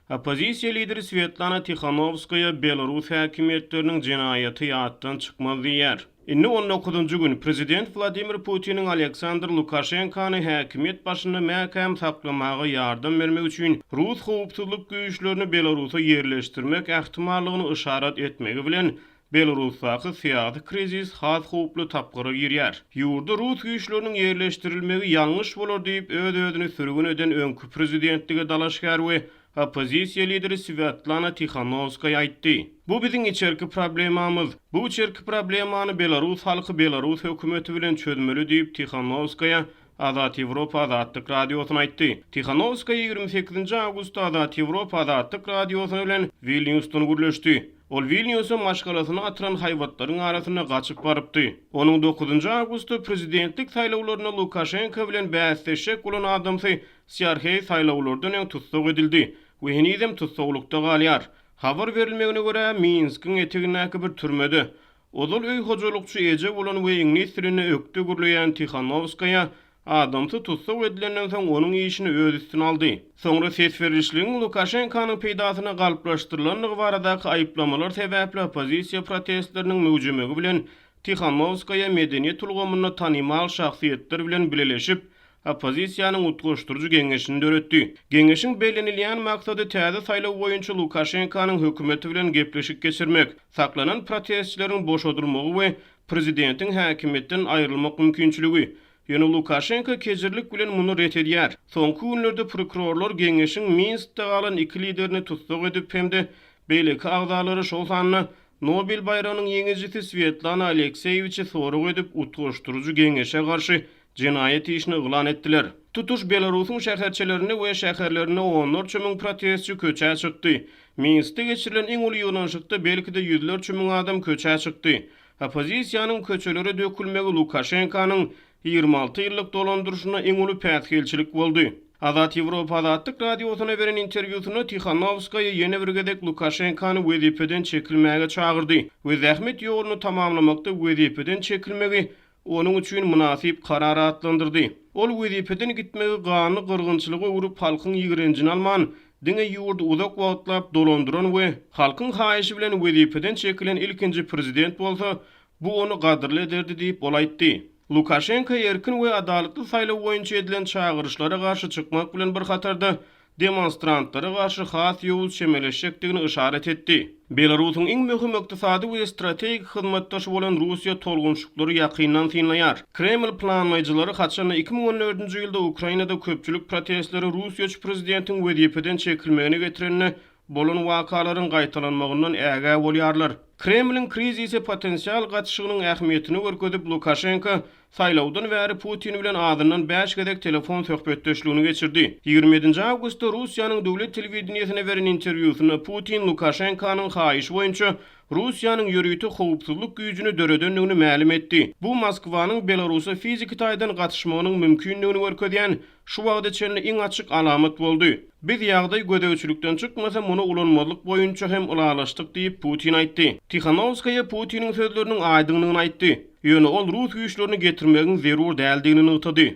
Oppozisiýa lideri Swetlana Tihanowskaýa belarus häkimiýetleriniň jenaýaty ýatdan çykmaz diýýär. Indi on dokuzynjy gün prezident Wladimir Putiniň Aleksandr Lukaşenkany häkimiýet başynda mäkäm saklamaga ýardam bermek üçin rus howpsuzlyk güýçlerini Belarusa ýerleşdirmek ähtimallygyny yşarat etmegi bilen Belarusdaky syýasy krizis has howply tapgyra girýär. Ýurda rus güýçleriniň ýerleşdirilmegi ýalňyş bolar diýip, öz-özüni sürgün eden öňki prezidentlige dalaşgär we oppozisiýa lideri Swýatlana Tihanowskaýa aýtdy. Bu biziň içerki problemamyz. Bu içerki problemany belarus halky belarus hökümeti bilen çözmeli diýip, Tihanowskaýa Azat Ýewropa Azatlyk Radiosyna aýtdy. Tihanowskaýa 28-nji awgustda Azat Ýewropa Azatlyk Radiosyna bilen Wilnýusdan gürleşdi. Ol Wilnýusa maşgalasyna atylan haýbatlaryň arasynda gaçyp barypdy. Onuň dokuzynjy awgustda prezidentlik saýlawlarynda Lukaşenko bilen bäsleşjek bolan adamsy Sýarheý saýlawlardan öň tussag edildi we henizem tussaglykda galýar. Habar berilmegine görä, Minskiň etegindäki bir türmede. Ozal öý hojalykçy eje bolan we iňlis dilinde ökde gürleýän Tihanowskaýa adamsy tussag edilenden soň onuň işini öz üstüne aldy. Soňra ses berlişligiň Lukaşenkanyň peýdasyna galplaşdyrylandygy baradaky aýyplamalar sebäpli oppozisiýa protestleriniň möwjemegi bilen Tihanowskaýa medeniýet ulgamynda tanymal şahsyýetler bilen bileleşip, Oppozisiýanyň utgaşdyryjy geňeşini döretdi. Geňeşiň bellenilýän maksady täze saýlaw boýunça Lukaşenkanyň hökümeti bilen gepleşik geçirmek, saklanan protestçileriň boşadylmagy we prezidentiň häkimiýetden aýrylmak mümkinçiligi. Ýöne Lukaşenko kejirlik bilen muny ret edýär. Soňky günlerde prokurorlar geňeşiň Minskde galan iki liderini tussag edip hem-de beýleki agzalary, şol sanda Nobel baýragynyň ýeňijisi Swetlana Alekseýewiçi sorag edip, utgaşdyryjy geňeşe garşy jenaýat işini yglan etdiler. Tutuş Belarusyň şäherçelerinde we şäherlerinde onlarça müň protestçi köçä çykdy. Minskde geçirilen iň uly ýygnanyşykda belki-de ýüzlerçe müň adam köçä çykdy. Oppozisiýanyň köçelere dökülmegi Lukaşenkanyň 26 ýyllyk dolandyryşynda iň uly päsgelçilik boldy. Azat Ýewropa Azatlyk Radiosyna beren interwýusynda Tihanowskaýa ýene bir gezek Lukaşenkany wezipeden çekilmäge çagyrdy we zähmet ýoluny tamamlamakda wezipeden çekilmegi onuň üçin mynasyp karar atlandyrdy. Ol wezipeden gitmegi ganly gyrgynçylyga öwrüp halkyň ýigrenjini alman, diňe ýurdy uzak wagtlap dolandyran we halkyň haýyşy bilen wezipeden çekilen ilkinji prezident bolsa, bu ony gadyrly ederdi diýip, ol aýtdy. Lukaşenko erkin we adalatly saýlaw boýunça edilen çagyryşlara garşy çykmak bilen bir hatarda, demonstrantlara garşy has ýowuz çemeleşjekdigini yşarat etdi. Belarusyň iň möhüm ykdysady we strategik hyzmatdaşy bolan Russiýa tolgunşyklary ýakyndan synlaýar. Kreml planlaýjylary haçanda 2014-nji ýylda Ukrainada köpçülik protestleri russiýaçy prezidentiň wezipeden çekilmegine getirende bolan wakalaryň gaýtalanmagyndan ägä bolýarlar. Kremliň krizise potensial gatyşygynyň ähmiýetini görkezip, Lukaşenko Saýlawdan bäri Putin bilen azyndan bäş gezek telefon söhbetdeşligini geçirdi. 27-nji awgustda Russiýanyň döwlet telewideniýesine beren interwýusynda Putin Lukaşenkanyň haýyşy boýunça Russiýanyň ýörite howpsuzlyk güýjüni döredendigini mälim etdi. Bu Moskwanyň Belarusa fiziki taýdan gatyşmagynyň mümkindigini görkezýän şu wagta çenli iň açyk alamat boldy. Biz ýagdaý gözegçilikden çykmasa muny ulanmazlyk boýunça hem ylalaşdyk diýip, Putin aýtdy. Tihanowskaýa Putiniň sözleriniň aýdyňdygyny aýtdy. Ýöne ol rus güýçlerini getirmegiň zerur däldigini nygtady.